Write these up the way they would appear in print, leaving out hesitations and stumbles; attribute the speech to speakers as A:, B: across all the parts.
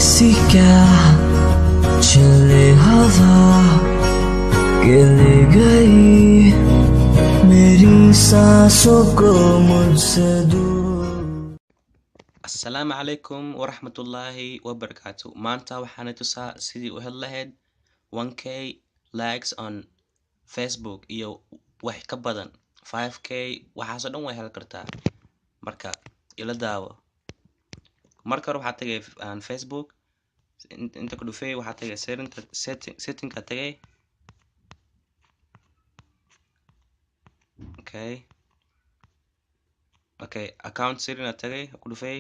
A: ऐसी क्या चले हवा के ले गई मेरी सांसों को मुझसे दूर।
B: Asalaamu calaykum waraxmatullaahi wabarakaatu. Maanta waxaana tusaa sidii u heli lahayd 1K likes on Facebook iyo wax ka badan 5K. Waxaasoo dhan way heli kartaa. Marka ila daawo. Marka hore waxaa tagay aan Facebook, inta ku dhufay, waxaa tagay settingka tagay. Okay, account setting aa tagay, ku dhufay.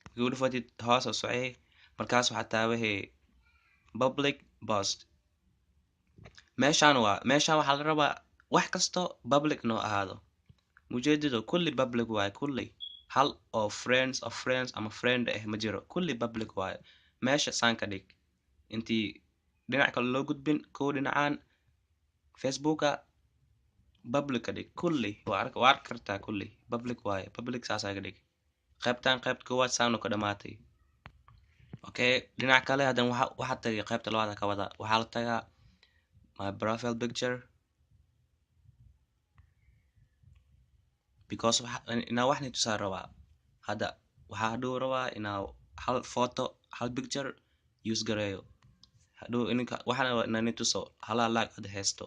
B: Markii ku dhufatid, hoos oo socay. Markaas waxaa taabahay public post. Meeshaan waa meeshaan waxaa la rabaa wax kasto public noo ahaado. Mujeedado kulli public waaye, kulli hal oo friends of friends ama friend ah ma jiro, kulli public waaye. Meesha saan ka dhig, intii dhinac kale loo gudbin. Kow dhinacaan Facebooka public ka dhig kulli. Waa arki kartaa, kulli public waaye. Public saasaa ka dhig. Qaybtan, qaybta koowaad saanu ka dhamaatay. Okay, dhinac kale hadan waxaa tagay qaybta labaad ka wada. Waxaa la tagaa my profile picture, because inaa waxni tusaa rabaa. Hadda waxaa hadhow rabaa inaa hal photo, hal picture use gareeyo hadhow. Ininka waxaan rabaa inaa ni tuso halaa like hadda haysto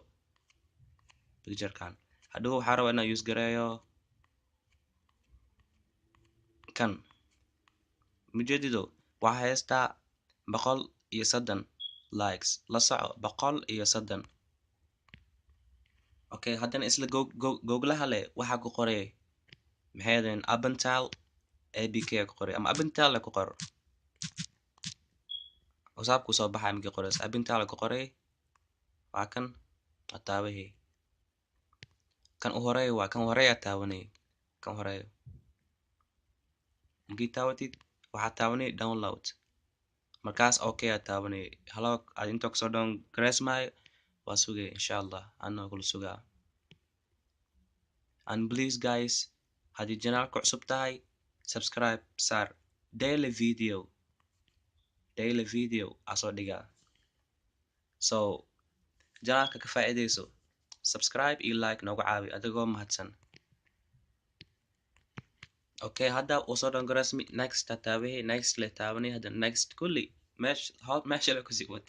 B: picturekan. Hadhow waxaa rabaa inaa use gareeyo kan. Mujeedido waxaa haystaa 130 likes. La soco, 130. Okay, haddana isla googlaha le waxaa ku qoray, maxay ahaydeen, Abental APK ku qoray ama Abental le ku qor. Whatsapp ku soo baxay markii qorayso Abental ku qoray. Waa kan, waa taabahay. Kan u horeeyo waa kan horeeya taabanay. Kan horeeyo markii taabatid, waxaa taabanay download. Markaas okay aa taabanay. Halo, aad inta kusoo down gareysmaayo, waa sugay insha Allah, anaa kula sugaa. And please guys, haddii channelka cusub tahay, subscribe saar. Daily video, daily video aa soo dhigaa, so channelka ka faa'iidayso. Subscribe iyo like noogu caawi adigoo mahadsan. Okay, hadda uu soo down gareysmi. Next aa taabahay, next le taabanay, hadda next, kulli meesha meesha le kusii wad.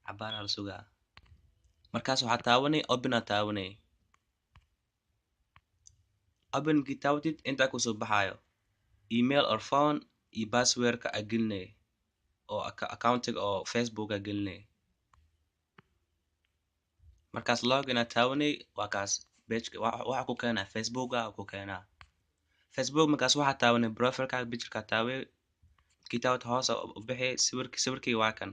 B: Cabaaraa la sugaa. Markaas waxaa taabanay open aa taabanay. Open markii taabatid, intaa kusoo baxaayo email or phone iyo passwordka aa gelinay oo accountiga oo Facebook aa gelinay. Markaas login aa taabanay. Waa kaas pageka waxa ku keenaa Facebooka ku keenaa Facebook. Markaas waxaa taabanay profilekaaga pictureka taabay. Markii taabat, hoos u bixi. Sawirki, sawirkii waa kan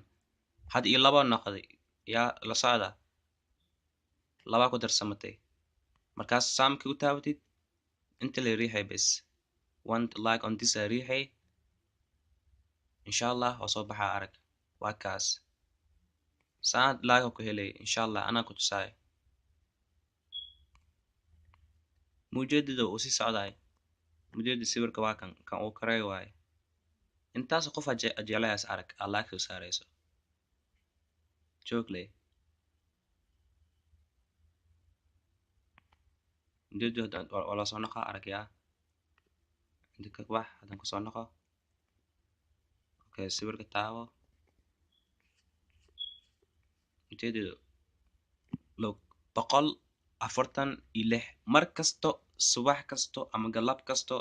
B: hadda iyo laba noqday. Yaa la socda, labaa ku darsamatay. Markaas saamkii u taabatid, inta la riixay bes, one like on this aa riixay. Insha Allah waa soo baxaa. Arag, waa kaas. Saan like ku helay, insha Allah anaa ku tusaay. Mujeedada uu sii socdaay. Mujeedada sawirka waa kan, kan uu karay waaye. Intaas qof aa jeclahaas arag, aa like soo saarayso. Joogle mujeedada waa la soo noqo. Arag, yaa inta ka bax, hadan kusoo noqo. Okay, sawirka taabo. Ujeedada, look, 146. Mar kasto, subax kasto ama galab kasto,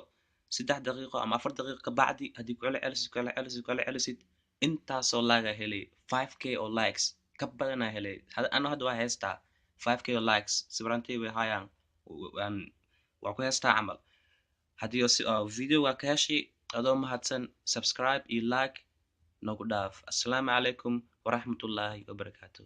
B: 3 daqiiqo ama 4 daqiiqo ka bacdi, haddii ku celisid, ku celisid, ku celisid, intaasoo like aa helay, 5K oo likes ka badanaa helay. Ana hadda waa haystaa 5K oo likes. Sawirantay way hayaan, waa ku haystaa camal. Haddii oo videoga ka heshay, adoo mahadsan, subscribe iyo like noogu dhaaf. Assalaamu calaykum waraxmatullaahi wabarakaatu.